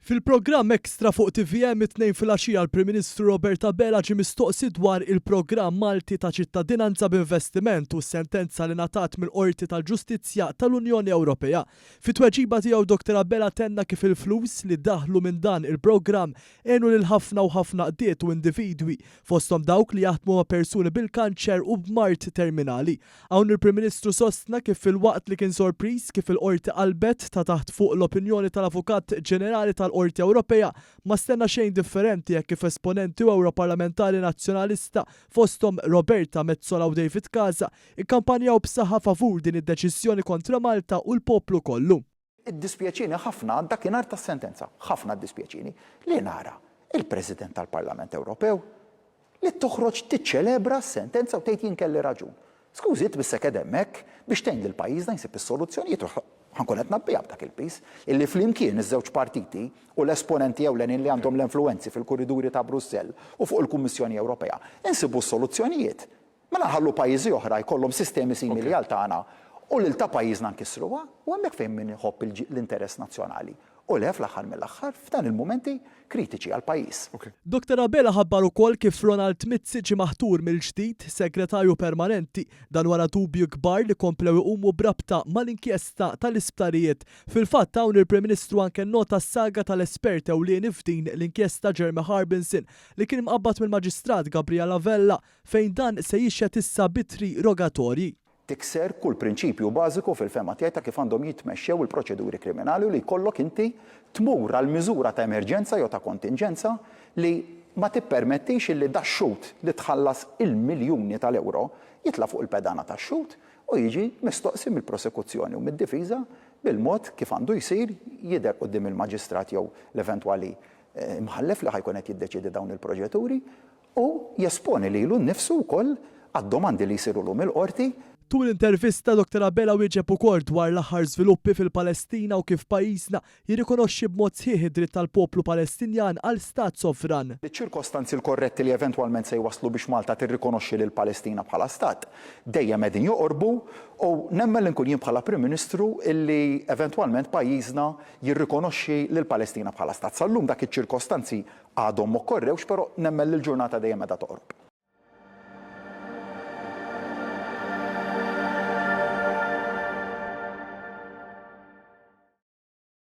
Fil-programm Extra fuq tvm it-Tnejn filgħaxija l-Prim Ministru Robert Abela ġie mistoqsi dwar il-programm Malti ta' ċittadinanza b'investiment u s-sentenza li ngħatat mill-Qorti tal-Ġustizzja tal-Unjoni Ewropea. Fit-tweġiba tiegħu Dottor Abela tenna kif il-flus li daħlu minn dan il-programm għenu lil ħafna u ħafna qdiet u individwi, fosthom dawk li jaħdmu ma' persuni bil-kanċer u b'mard terminali. Hawn il-Prim Ministru sostna kif filwaqt li kien sorpriż kif il-Qorti qalbet ta' taħt fuq l-opinjoni tal-Avukat Ġenerali tal-Qorti Ewropea, ma stenna xejn differenti hekk kif esponenti u Ewroparlamentari Nazzjonalista fosthom Roberta Metsola u David Casa ikkampanjaw b'saħħa favur din id-deċiżjoni kontra Malta u l-poplu kollu. Iddispjaċieni ħafna dakinhar tas-sentenza, ħafna ddispjaċieni, li nara il-President tal-Parlament Ewropew li toħroġ tiċċelebra s-sentenza u tgħid jien kelli raġun. Skużi, int missek qed hemmhekk biex tgħin lil pajjiżna jsib is-soluzzjonijiet u ħa nkun qed ngħabbiha b'dak il-piż illi flimkien iż-żewġ partiti u l-esponenti ewlenin li għandhom l-influwenzi fil-kuriduri ta' Brussell u fuq il-Kummissjoni Ewropea insibu s-soluzzjonijiet. Mela nħallu pajjiżi oħra jkollhom sistemi simili għal tagħna u lil ta' pajjiżna nkissruha? U hemmhekk fejn min iħobb l-interess nazzjonali u le fl-aħħar mill-aħħar f'dan il-mumenti kritiċi għall-pajjiż. Dottor Abela ħabbar ukoll kif Ronald Mizzi ġie maħtur mill-ġdid Segretarju Permanenti, dan wara dubji kbar li komplew iqumu b'rabta mal-inkjesta tal-isptarijiet. Fil-fatt hawn il-Prim Ministru anke nnota s-saga tal-espert ewlieni f'din l-inkjesta Jeremy Harbinson li kien imqabbad mill-Maġistrat Gabriella Vella fejn dan se jixhed issa b'ittri rogatorji. Tikser kull prinċipju bażiku fil-fehma tiegħi ta' kif għandhom jitmexxew il-proċeduri kriminali u li jkollok inti tmur għal miżura ta' emerġenza jew ta' kontinġenza li ma tippermettix illi dax-xhud li tħallas il-miljuni tal-ewro jitla' fuq il-pedana tax-xhud u jiġi mistoqsi mill-prosekuzzjoni u mid-difiża bil-mod kif għandu jsir jidher quddiem il-maġistrat jew l-eventwali imħallef li ħa jkun qed jiddeċiedi dawn il-proċeduri u jesponi lilu nnifsu wkoll għad-domandi li jsirulu mill-Qorti. Tul l-intervista, Dottor Abela wieġeb ukoll dwar l-aħħar żviluppi fil-Palestina u kif pajjiżna jirrikonoxxi b'mod sħiħ id-dritt tal-poplu Palestinjan għal stat sovran. Iċ-ċirkostanzi l-korretti li eventwalment se jwasslu biex Malta tirrikonoxxi lill-Palestina bħala stat dejjem qegħdin joqorbu u nemmen li nkun jien bħala Prim Ministru li eventwalment pajjiżna jirrikonoxxi lill-Palestina bħala stat. Sal-lum dak iċ-ċirkostanzi għadhom m'okkorrewx però nemmen li l-ġurnata dejjem qiegħda toqrob.